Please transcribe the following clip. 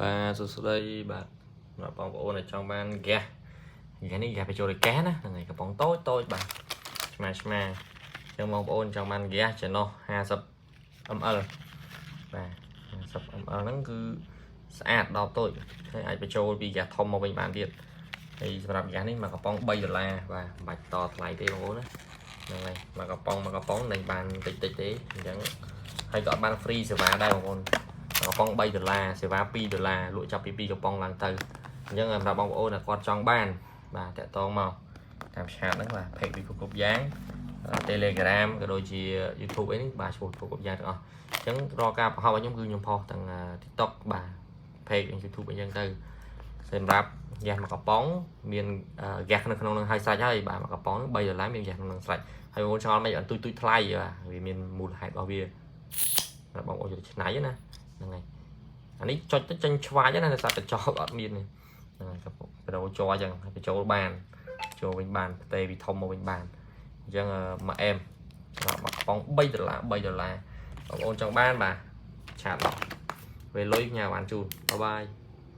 បាទសួស្តីបាទសម្រាប់បងប្អូនដែលចង់បានហ្គាសហ្គាសនេះហ្គាសបញ្ចូលដោយកែសណាហ្នឹងហើយកំប៉ុងតូចតូចបាទឆ្មាឆ្មាអញ្ចឹងបងប្អូនចង់បានហ្គាសចំណុះ50 ml បាទ50 ml ហ្នឹងគឺស្អាតដល់តូចហើយអាចបញ្ចូលពីហ្គាសធំមកវិញបានទៀតហើយសម្រាប់ហ្គាសនេះមួយកំប៉ុង3ដុល្លារបាទមិនបាច់តថ្លៃទេបងប្អូនណាហ្នឹងហើយមួយកំប៉ុងមួយកំប៉ុងនឹងបានតិចតិចទេអញ្ចឹងហើយក៏អត់បាន free សេវាដែរបងប្អូន កំប៉ុង3ដុល្លារសេវា2ដុល្លារលក់ចាប់ពី2កំប៉ុងឡើងទៅអញ្ចឹងសម្រាប់បងប្អូនដែលគាត់ចង់បានបាទតាក់ទងមកតាម chat ហ្នឹងបាទ page វិគ្រប់គ្រប់យ៉ាង Telegram ក៏ដូចជា YouTube អីនេះបាទឈ្មោះគ្រប់គ្រប់យ៉ាងទាំងអស់អញ្ចឹងរាល់ការបង្ហោះរបស់ខ្ញុំគឺខ្ញុំផុសទាំង TikTok បាទ page និង YouTube អីចឹងទៅសម្រាប់ហ្គាសមួយកំប៉ុងមានហ្គាសនៅក្នុងនឹងហើយស្រេចហើយបាទមួយកំប៉ុងហ្នឹង3ដុល្លារមានហ្គាសក្នុងនឹងស្រេចហើយបងប្អូនឆ្ងល់មិនអត់ទូចទូចថ្លៃបាទវាមានមូលហេតុរបស់វាសម្រាប់បងប្អូនយកទៅឆ្នៃណាហ្នឹងហើយអានេះចុចទៅចេញឆ្វាយណាដោយសារកញ្ចក់អត់មានទេហ្នឹងហើយក៏បដូរជ័រអញ្ចឹងហើយបញ្ចូលបានចូលវិញបានផ្ទេពីធំមកវិញបានអញ្ចឹងមួយអែមសម្រាប់មួយកំប៉ុង3ដុល្លារ3ដុល្លារបងប្អូនចង់បានបាទ chat មកពេលលុយញ៉ាំបានជូន bye bye.